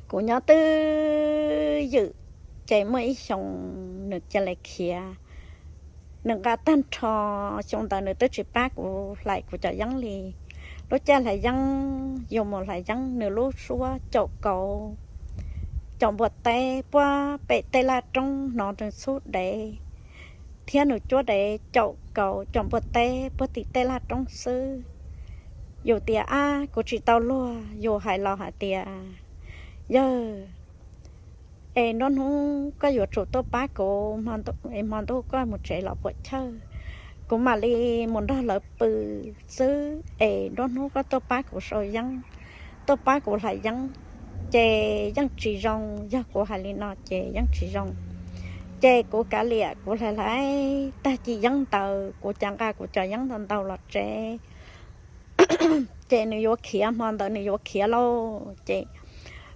Kuv nyob twj ywm, ces muaj ib xyoo nws cia li khiav. Nws nqa tag nrho, xyoo ntawd nws twb tsis pab kuv hlais kuv cov yeeb li. Lub caij hlais yeeb, yus mus hlais yeeb nws lub suab caum kauv, caum npua teb puag pem tej laj roob hnov nws txhub dev, thiab nws cuab dev caum kauv caum npua teb puag tim tej laj roob xwb. Yus tias ab kuv tsis tau luag, yus hais los hais tias yawg, es nruab hnub koj yuav tsum tuaj pab kuv, hmo ntuj koj mus tsev los puam chawj, kuv mam li mus nrog lawv pw xwb, es nruab hnub koj tuaj pab kuv sau yeeb, tuaj pab kuv hlais yeeb, ces yeej tsis zoo. Yog kuv hais li no ces yeej tsis zoo. Ces kuv kav liam, kuv hlais hlais tag kis yeeb ntawd, kuv cav nqa kuv cov yeeb ntau ntau los tsev. Ces nws yuav khiav, hmo ntawd nws yuav khiav lauj. Ces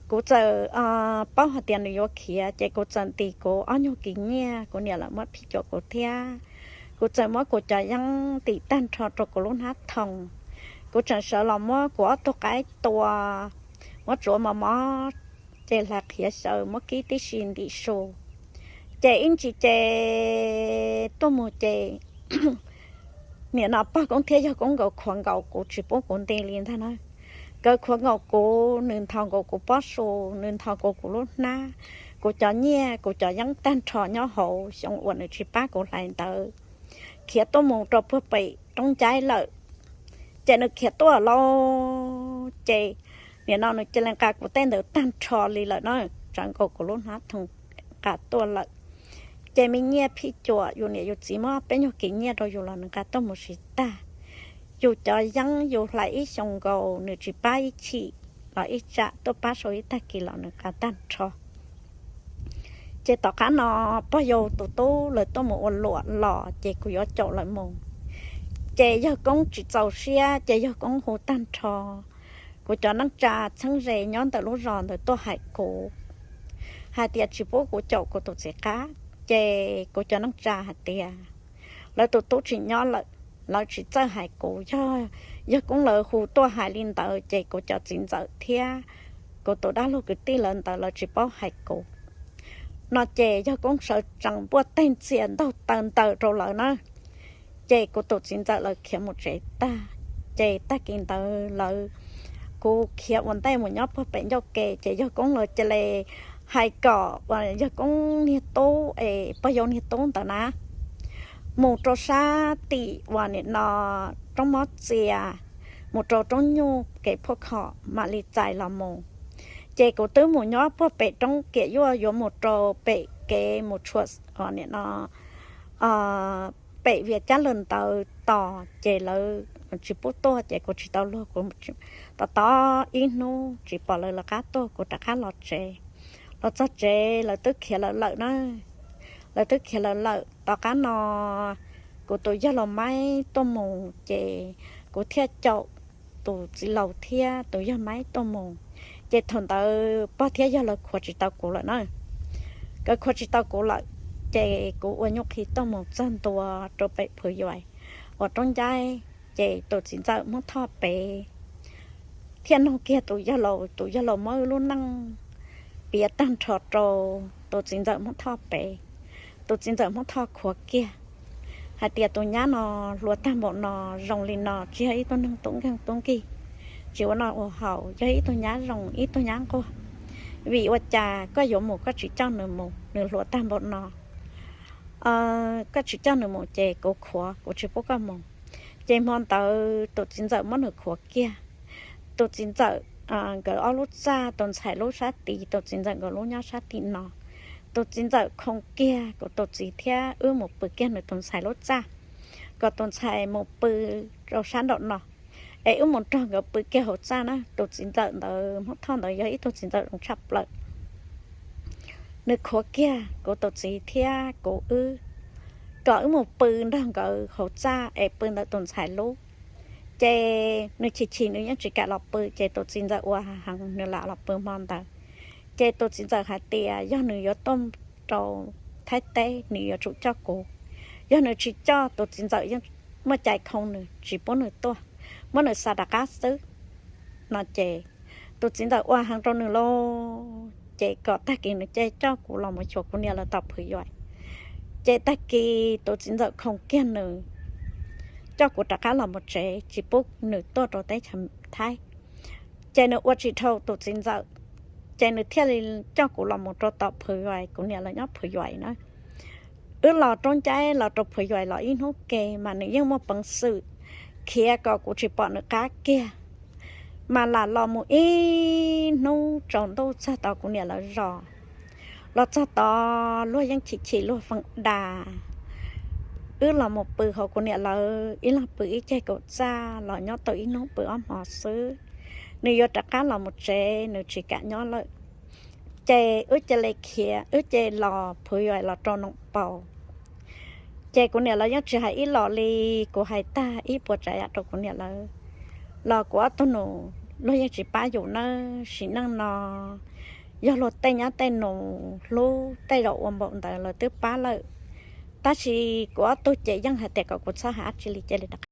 kuv txawm paub hais tias nws yuav khiav, ces kuv txawm ntis kuv ob nyuag kis nyiaj, kuv niam lawv muab phij cuam kuv thiab. Kuv txawm muab kuv cov yeeb ntim tag nrho rau kuv lub hnab thoom. Kuv tseem sawv los muab kuv ob tug qaib tua, muab tsuav mos mos, ces hlais qhiav xyaw muab kib tib si ntim su. Ces ib ntsis ces tuaj mus ces nim no pog koob thiab yawg koob nkawd khuav nkaus kuv tsis pub kuv nti li ntag na. Nkawd khuav nkaus kuv, nws nthos nkaus kuv pob su, nws nthos nkaus kuv lub hnab, kuv cov nyiaj kuv cov yeeb tag nrho nyob hauv xyoo uas nws tsis pab kuv hlais ntawd, khiav tuaj mus rau puag pem roob ncaib lawm. Ces nws khiav tuaj lauj, ces nim no nws cia li nqa kuv tej ntawd tag nrho li lawm na, tsawv nkaus kuv lub hnab thoom nqa tuaj lawm. Ces me nyiaj phij cuam yus niam yus txiv muab peb nyuag kis nyiaj rau yus los nws nqa tuaj mus siv tag. Yus cov yeeb yus hlais ib xyoos nkaus nws tsis pab ib chim los ib tsam tuaj pab sau ib tag kis los nws nqa tag nrho. Ces tom qab no pog yau tus tub lawv tuaj mus ua luam los ces kuv yuav caum lawv mus. Ces yawg koob tsis txaus siab ces yawg koob hu tag nrho kuv cov neej tsa txheeb ze nyob ntawm lub zos ntawd tuaj hais kuv, hais tias tsis pub kuv caum kuv tus txiv qab. Ces kuv cov neej tsa hais tias lawv tus tub tsis nyob lawm, lawv tsis txawj hais kuv, yog yawg koob lawv hu tuaj hais li ntawd ces kuv cov txiv ntxawm thiab kuv tus dab laug kwv tij lawv ntawd lawv tsis paub hais kuv no ces yawg koob sawv tsees npuaj teg ntxias ntaug taw ntaws rau lawv na. Ces kuv tus txiv ntxawm lawv khiav mus tsev tag, ces tag kis ntawd lawv, kuv khiav ua ntej mus nyob puag pem ncauj ke ces yawg koob lawv cia li hais kom uas yawg koob niag tub es pog yau niag tub ntawd na mus rau sab tim uas nim no roob mob txias, mus rau roob nyuj kev phuaj khom mam li txais los mus. Ces kuv twb mus nyob puag pem roob kiam yuaj yuav mus rau pem kev mus tshuam nim no pem vias cab lawm ntawd tos ces lawv tsis pub tuaj ces kuv tsis tau luag, kuv tos tos ib hnub tsis pom lawv lawv qab tuaj kuv rov qab los tsev. Los txog tsev lawv twb khiav lawv lawm na, lawv twb khiav lawv lawm. Tom qab no kuv tus yawg laus Maib tuaj mus ces kuv thiaj caum tus txiv laus thiab tus yawg Maib tuaj mus. Ces thaum ntawd pog thiab yawg lawv khuav tsis tau kuv lawm na, nkawd khuav tsis tau kuv lawm. Ces kuv ua nyuj qhi tuaj mus txog ntua rau pem Phwv Yuais uas roob ncaib, ces tus txiv ntxawm Hmoob Thoj pem thiaj nug kiag tus yawg laus, tus yawg laus muab wb lub neej piav tag nrho rau tus txiv ntxawm Hmoob Thoj pem. Tus txiv ntxawm Hmoob Thoj khuav kiag hais tias tus nyab no hluas tag npaum no, zoo li no tsis yog ib tug neeg tub nkeeg tub nkig, tsis ua noj ua haus, yog ib tug nyab zoo ib tug nyab nquag. Vim ua cas koj yuav mus koj tsis coj nws mus, nws hluas tag npaum no, koj tsis coj nws mus ces kuv khuav, kuv tsis pub koj mus. Ces hmo ntawd tus txiv ntxawm muab nws khuav kiag. Tus txiv ntxawm nkawd ob lub txaj, tus ntxhais lub sab tid, tus txiv ntxawm nkawd lub nyob sab tim no. Tus txiv ntxawm khoo kiag kuv tus txiv thiab wb mus pw kiag nws tus ntxhais lub txaj, kom tus ntxhais mus pw rau sab nraum no, es wb mus nrog nkawd pw kiag hauv txaj na. Tus txiv ntxawm ntawd Hmoob Thoj ntawd yog ib tug txiv ntxawm zoo tshaj plaws. Nws khuav kiag kuv tus txiv thiab kuv wb, kom wb mus pw nrog nkawd hauv txaj es pw ntawm tus ntxhais lub. Ces nws chim chim nws yeej tsis kam los pw, ces tus txiv ntxawm ua heev nws lam los pw hmo ntawd. Ces tus txiv ntxawm hais tias yog nws yuav tuaj rau Thaib teb nws yuav tsum coj kuv, yog nws tsis coj tus txiv ntxawm yeej muaj cai khoo nws tsis pub nws tuaj, muab nws xa rov qab xwb no ces tus txiv ntxawm ua heev rau nws lauj, ces kom tag kis nws cia coj kuv los mus xyuas kuv niam lawv tom Phwv Yuais. Ces tag kis tus txiv ntxawm khoom kiag nws, coj kuv rov qab los mus tsev tsis pub nws tuaj rau teb chaws Thaib. Ces nws ua tsis dhau tus txiv ntxawm, ces nws thiaj li coj kuv los mus rau tom Phwv Yuais, kuv niam lawv nyob Phwv Yuais na. Wb los rau ncaib los rau Phwv Yuais los ib hnub ke mas nws yeej muaj peev xwm khiav kom kuv tsis pom nws qab kiag. Mas lam los mus ib hnub tsaus ntuj txog tod kuv niam lawv zos, los txog tod luag yeej chim chim luag feem da. Wb los mus pw hauv kuv niam lawv ib leeg pw ib ceg kaum txaj los nyob tau ib hnub pw ob hmo xwb, nws yuav rov qab los mus tsev, nws tsis kam nyob lawm. Ces wb cia li khiav, wb cia li los Phwv Yuais los rau Noom Paus. Ces kuv niam lawv yeej tsis hais ib los li, kuv hais tag ib puas tsav yam rau kuv niam lawv los kuv ob tug nus luag yeej tsis pab yus nawb. Sim neej no yog luag tej nyab tej nus hlub tej zaum ua npaum ntawd lawv twb pab lawm, tab sis kuv ob tug ces yeej hais tias kom kuv txhob hais dab tsi li, cia li rov